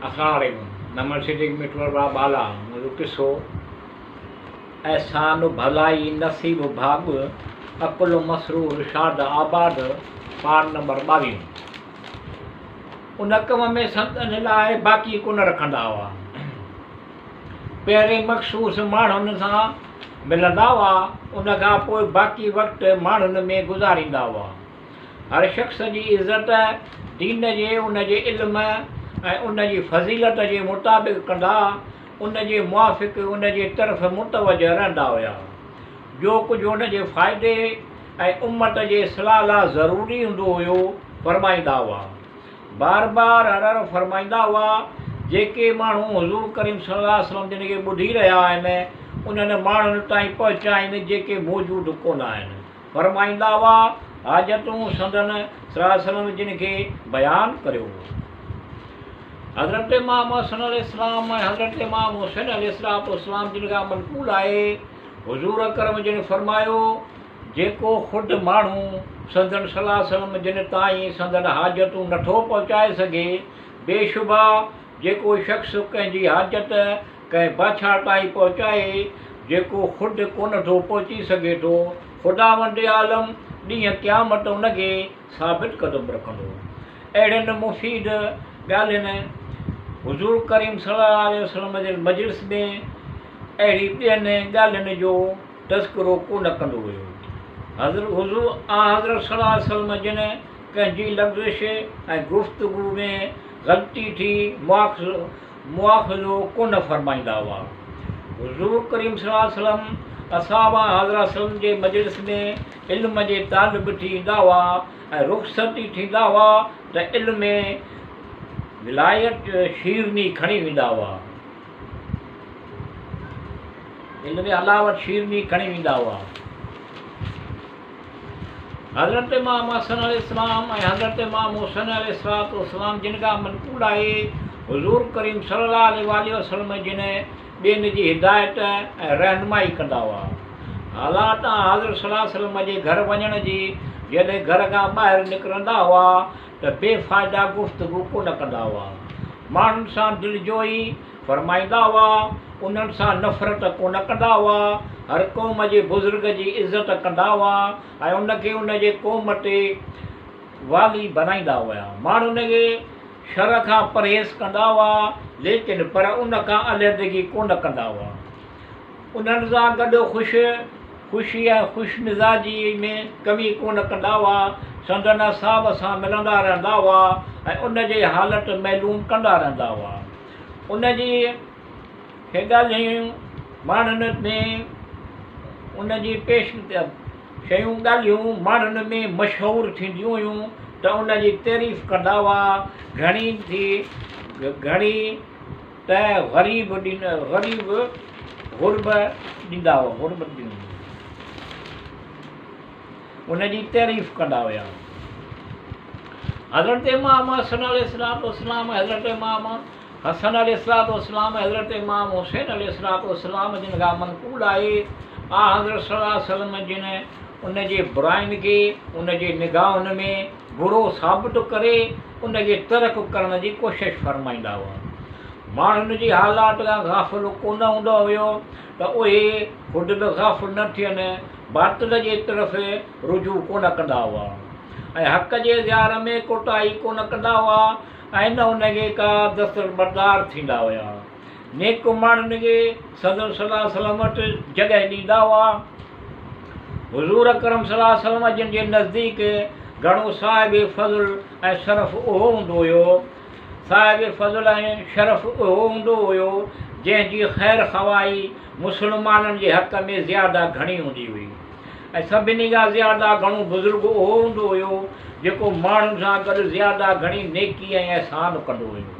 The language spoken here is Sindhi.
اسلام عليڪم محمد صديق مٺو ارباب بالا منهنجو قصو احسان ڀلائي نصيب ڀاڳ عقل مسرور شاد آباد پار نمبر ٻاويهون ان ڪم ۾ سندن لاء باقي ڪونه رکندا هئا پهرين مخصوص ماڻهن سان ملندا هئا ان کان پوء باقي وقت ماڻهن ۾ گذاريندا هئا هر شخص جي عزت دين جي ان جي علم ۽ ان جي فضيلت جي مطابق ڪندا، ان جي موافق ان جي طرف متوجه رهندا هيا. جو ڪجهه ان جي فائدي ۽ امت جي اصلاح لا ضروري هوندو هيو، فرمائيندا هئا. بار بار هر هر فرمائيندا هئا، جيڪي ماڻهو حضور ڪريم صلي الله عليه وسلم جن کي ٻڌي رهيا آهن، انهن ماڻهن تائين پهچائين جيڪي موجود ڪونه آهن. فرمائيندا هئا، حاجتون سندن صلي الله عليه وسلم جن کي بيان ڪريو. حضرت امام حسن عليه السلام ۽ حضرت امام حسين عليه الصلوة والسلام جن کان منقول آهي، حضور اڪرم جن فرمايو، جيڪو خود ماڻهو سندن صلي الله عليه وسلم جن تائين سندن حاجتون نٿو پهچائي سگهي، بيشبه جيڪو شخص ڪنهن جي حاجت ڪنهن بادشاهه تائين پهچائي، جيڪو خود ڪونه ٿو پهچي سگهي ٿو، خداوند عالم ڏينهن قيامت ان کي ثابت قدم رکندو. اهڙين مفيد ڳالهين حضور ڪريم صلي الله عليه وسلم جي مجلس ۾ اهڙي ٻين ڳالهين جو تذڪرو ڪونه ڪندو هيو. حضور آنحضرت صلي الله عليه وسلم جن ڪنهن جي لغزش ۽ گفتگو ۾ غلطي ٿي مواخذو ڪونه فرمائيندا هئا. حضور ڪريم صلي الله عليه وسلم اصحاب حضرات صلعم جي مجلس ۾ علم جي طالب ٿي ايندا هئا ۽ رخصتي ٿيندا هئا ته علم ولايت شيرني کڻي ويندا هئا. علم حلاوت شيرني کڻي ويندا هئا. حضرت امام حسن عليه السلام ۽ حضرت امام حسين عليه الصلوة والسلام جن کان منقول آهي، حضور ڪريم صلي الله عليه واٰله وسلم جن ٻين جي هدايت ۽ رهنمائي ڪندا هئا. حالات آنحضرت صلي الله عليه وسلم جي گهر وڃڻ جي جڏهن گهر کان ٻاهر نڪرندا هئا ته بي فائده گفتگو ڪونه ڪندا هئا. ماڻهن سان دلجوئي فرمائيندا هئا، انهن سان نفرت ڪونه ڪندا هئا، هر قوم جي بزرگ جي عزت ڪندا هئا ۽ ان کي ان جي قوم تي والي بنائيندا هيا. ماڻهن کي شر کان پرهيز ڪندا هئا، ليڪن پر ان کان علحدگي ڪونه ڪندا هئا. انهن سان گڏ خوش خوشي ۽ خوش مزاجي ۾ ڪمي ڪونه ڪندا هئا. سندن اصحاب سان ملندا رهندا هئا ۽ ان جي حالت معلوم ڪندا رهندا هئا. ان جي کي ڳالهيون ماڻهن ۾ ان جي پيش شيون ڳالهيون ماڻهن ۾ مشهور ٿينديون هيون ته ان جي تعريف ڪندا هئا. گهڻي ٿي گهڻي ته غريب غريب غرب ڏيندا هئا غربت ڏيندو ان جي تعريف ڪندا هيا. حضرت امام حسن عليه الصلوة والسلام ۽ حضرت امام حسن عليه الصلوة والسلام ۽ حضرت امام حسين عليه الصلوة والسلام جن کان منقول آهي، آنحضرت صلي الله عليه وسلم جن ان جي براين کي ان جي نگاهن ۾ برو ثابت ڪري ان کي ترڪ ڪرڻ جي ڪوشش فرمائيندا هئا. ماڻهن جي حالات کان غافل ڪونه هوندو هيو ته اهي خود به غافل نه ٿين، باطل جي طرف رجوع ڪونه ڪندا هئا ۽ حق جي اظهار ۾ ڪوتاهي ڪونه ڪندا هئا ۽ نه ان کي ڪا دستبردار ٿيندا هيا. نيڪ ماڻهن کي سندن صلي الله عليه وسلم وٽ جڳهه ڏيندا هئا. حضور اڪرم صلي الله عليه وسلم جن جي نزديڪ گهڻو صاحب فضل ۽ شرف اهو هوندو هيو. صاحب فضل ۽ شرف اهو هوندو هيو جنهن جي خير خواهي مسلمانن جي حق ۾ زياده گهڻي هوندي هئي ۽ سڀني کان زياده گهڻو بزرگ اهو هوندو هيو جيڪو ماڻهن سان گڏ زياده گهڻي نيڪي ۽ احسان ڪندو هيو.